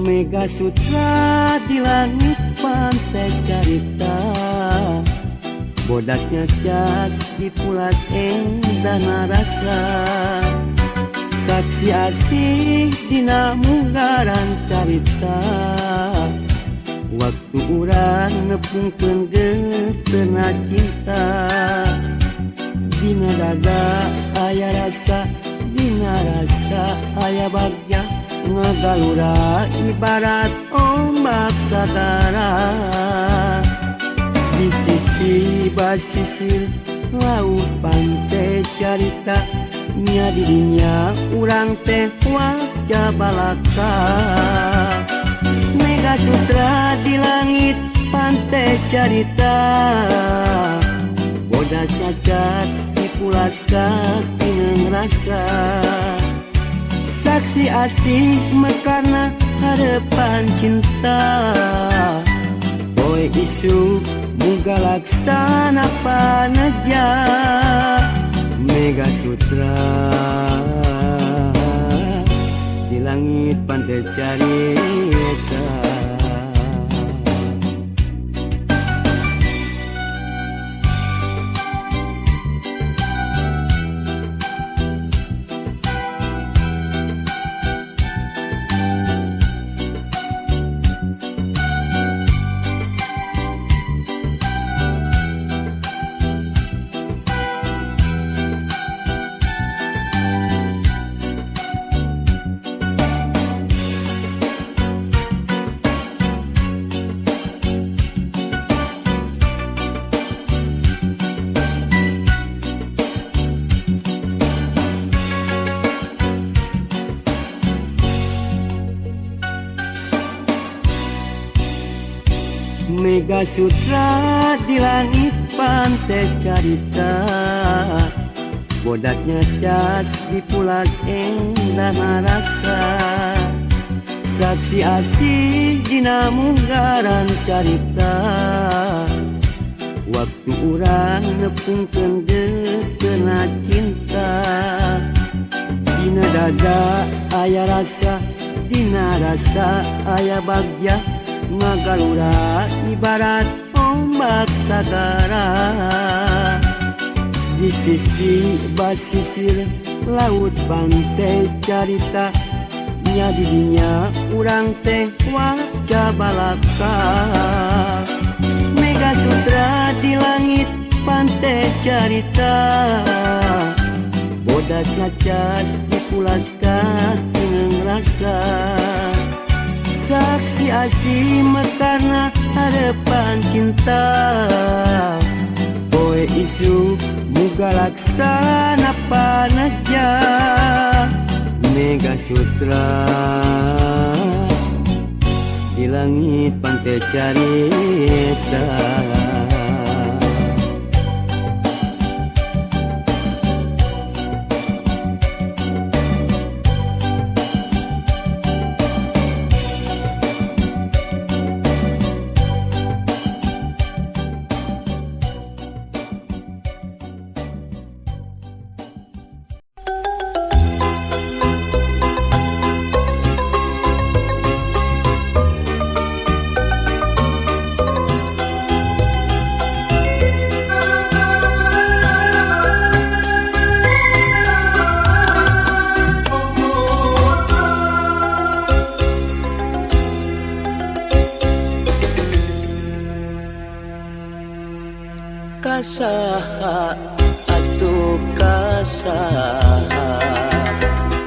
Mega Sutra di langit pantai carita, bodaknya cas dipulas endah rasa. Saksi asih dina munggaran carita, waktu urang nepungkeun geutena cinta. Dina dada aya rasa, dina rasa aya bagja, ngagalura ibarat ombak sagara. Di sisi basisir laut pantai carita, nya didinya urang teh wajah balaka. Mega Sutra di langit pantai carita, bodas cacas dipulas katineng rasa. Saksi asih mekarna harapan cinta, poe isu muga laksana paneja. Mega Sutra di langit pantai carita. Mega Sutra di langit pantai carita, bodaknya cas dipulas endah rasa. Saksi asih dina munggaran carita, waktu urang nepungkeun geutena cinta. Dina dada aya rasa, dina rasa aya bagja, ngagalura ibarat ombak sagara. Di sisi basisir laut pantai carita, nya didinya urang teh wajah balaka. Mega Sutra di langit pantai carita, bodas ngacas dipulas katineng rasa. Saksi asih mekarna harapan cinta, poe isu muga laksana paneja. Mega Sutra di langit pantai carita. Kasaha atuh kasaha,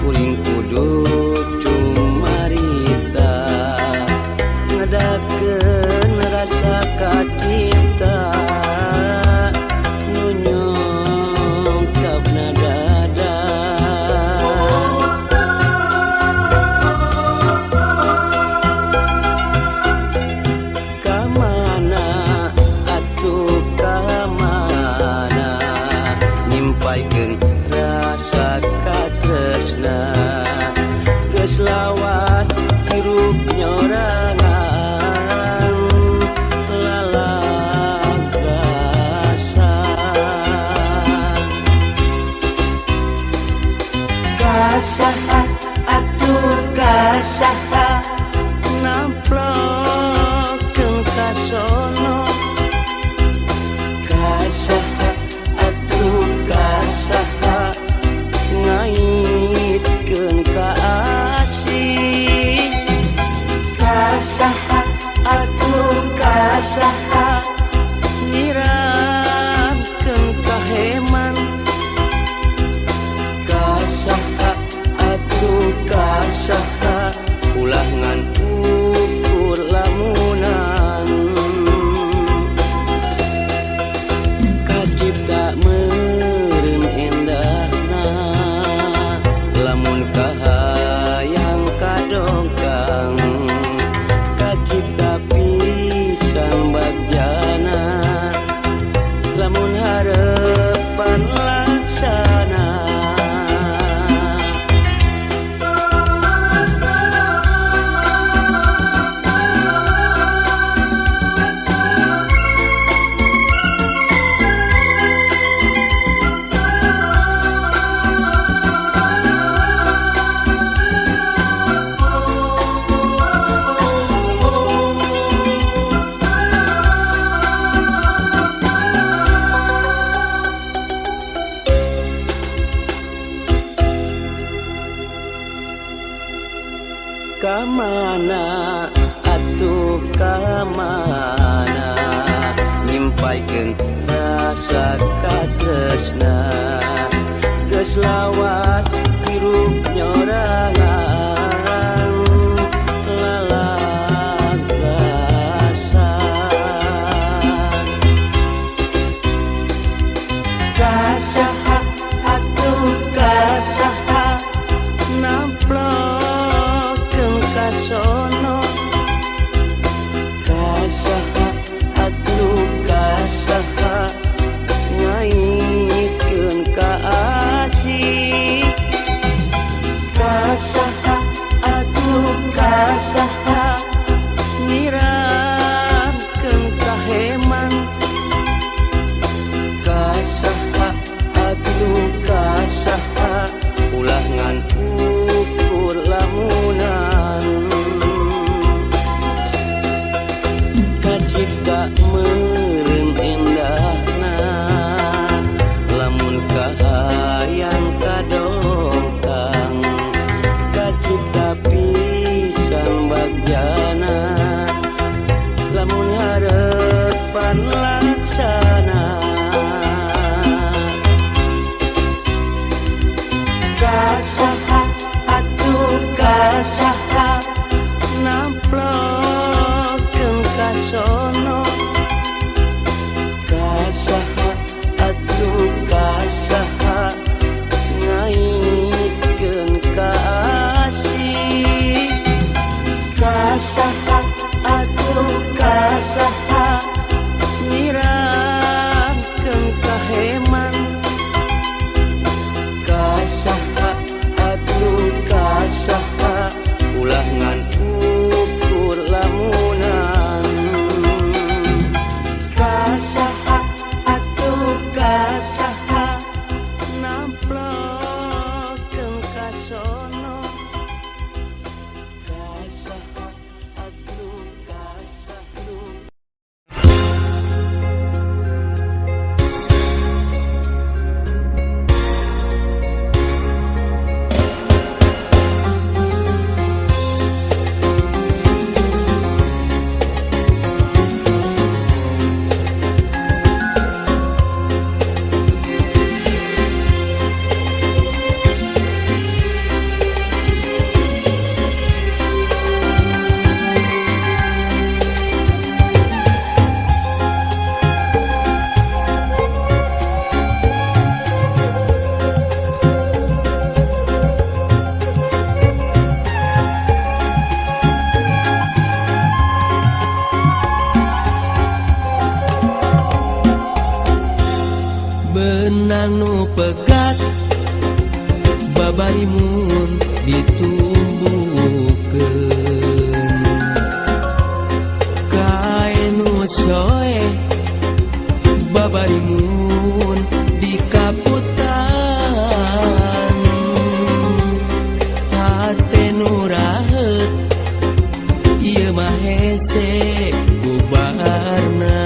kuring kudu cumarita, ngadakeun rasa kacinta, nu nyongkapna dada. kadongkang kacipta pisan bagjana lamun harepan laksana. Kamana atuh kamana nyimpaikeun rasa katresna geus lawas hirup nyorangan lalagasan. Kasaha atuh kasaha namplok kasono kasaha atuh kasaha ngaitkeun ka asih kasaha atuh kasaha nyiramkeun kaheman kasaha atuh kasaha ulah ngan ukur lamunan kacipta meureun endahna lamun kahayang kadongkang kacipta pisan bagjana lamun harepan laksana. Kasaha atuh kasaha namplokeun kasono kasaha atuh kasaha ngaitkeun ka asih kasaha atuh kasaha nyiramkeun kaheman kasaha atuh kasaha ulah ngan ukur lamunan kasaha atuh kasaha namplokeun kasono kasaha atuh kasaha. Benang nu pegat babarimun ditumbuhkeun kaen nu soe babarimun dikaputan hate nu raheut ieu mah hese bubarna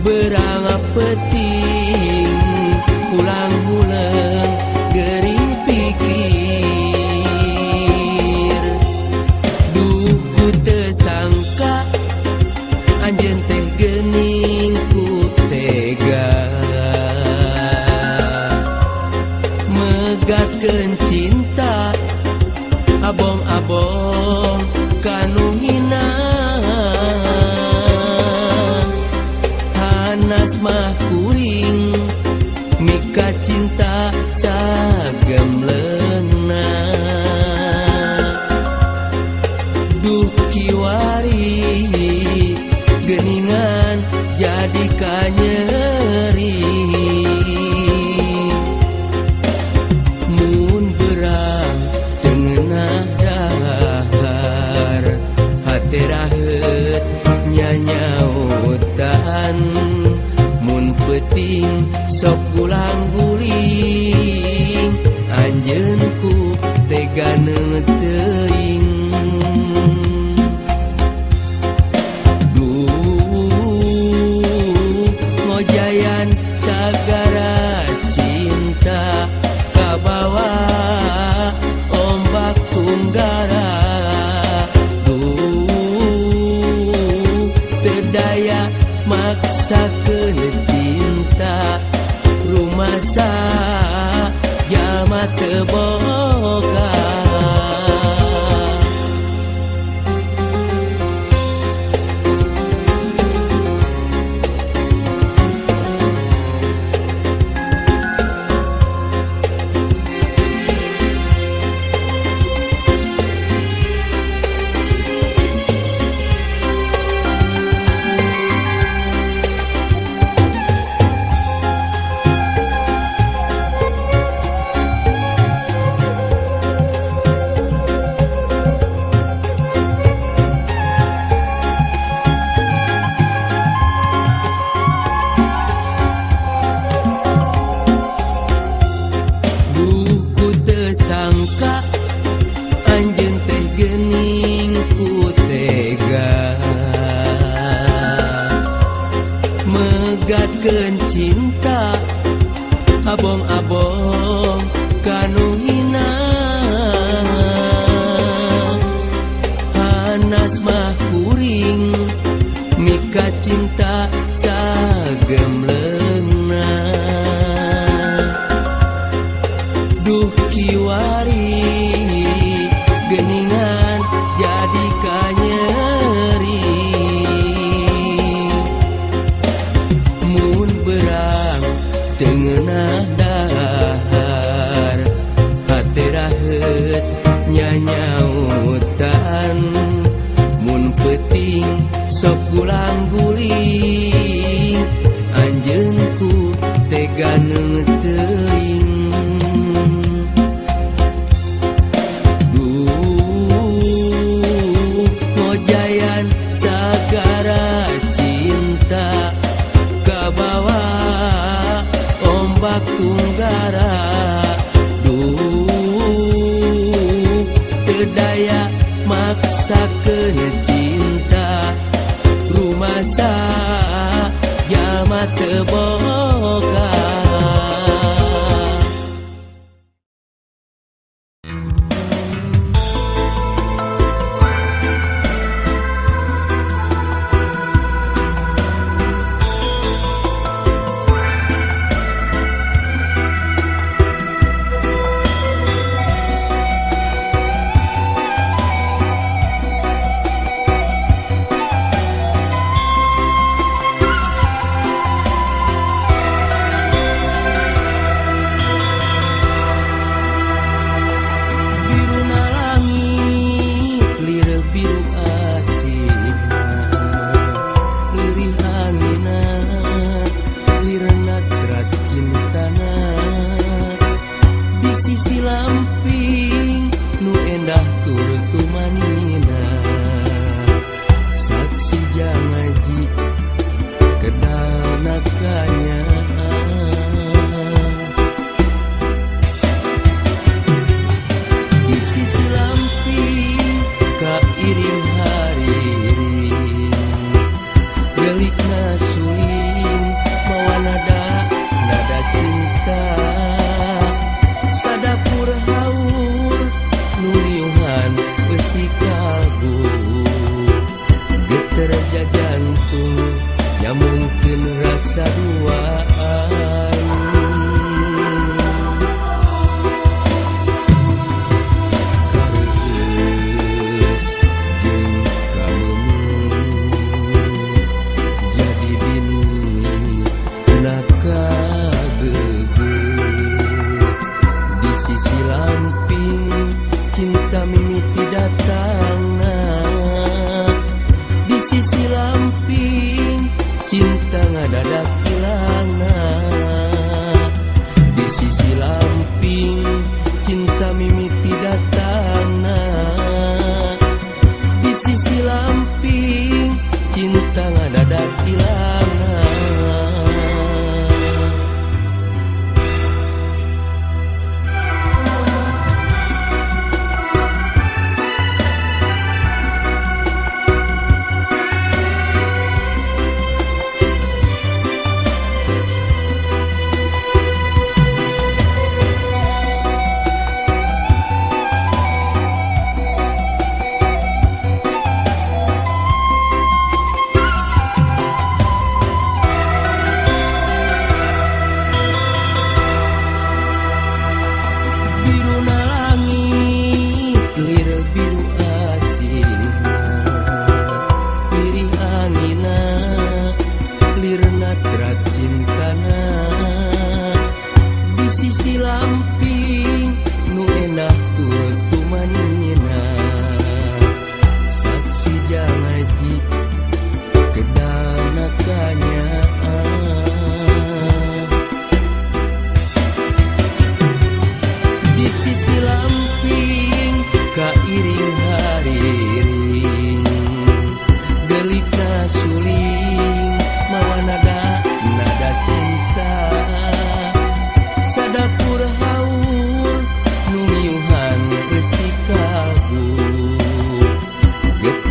berang peting pulang huleng gering pikir duh ku teu sangka anjeun teh geuning ku tega megatkeun cinta abong-abong kanu hina hanas mah kuring mika cinta sagemleungna. teuing. Duh ngojayan sagara cinta kabawa ombak tunggara. Duh teu daya maksakeun cinta rumasa jalma teu boga. Sangka anjeun teh geuning ku tega megatkeun cinta abong-abong kanu hina. Hanas mah kuring mika cinta sagemleungna. Duh kiwari geningan jadi kanyeri. Mun berang teu ngeunah dahar hate raheut nyanyautan. Mun peuting sok gulang-guling anjeun ku tega teuing. Sagara cinta kabawa ombak tunggara. Duh teu daya maksakeun cinta rumasa jalma teu boga.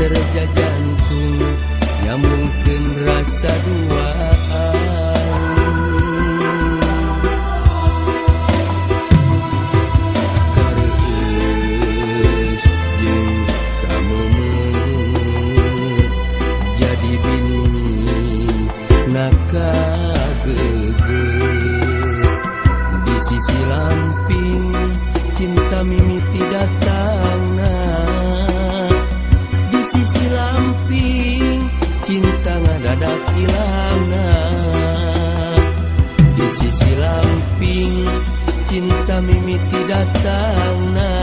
Serja jantung nyambungkeun rasa duaan. Kareueus jeung kameumeup jadi bini nakageugeup. Di sisi lamping cinta mimiti datangna, di sisi lamping cinta ngadadak ilangna, di sisi lamping cinta mimiti datangna.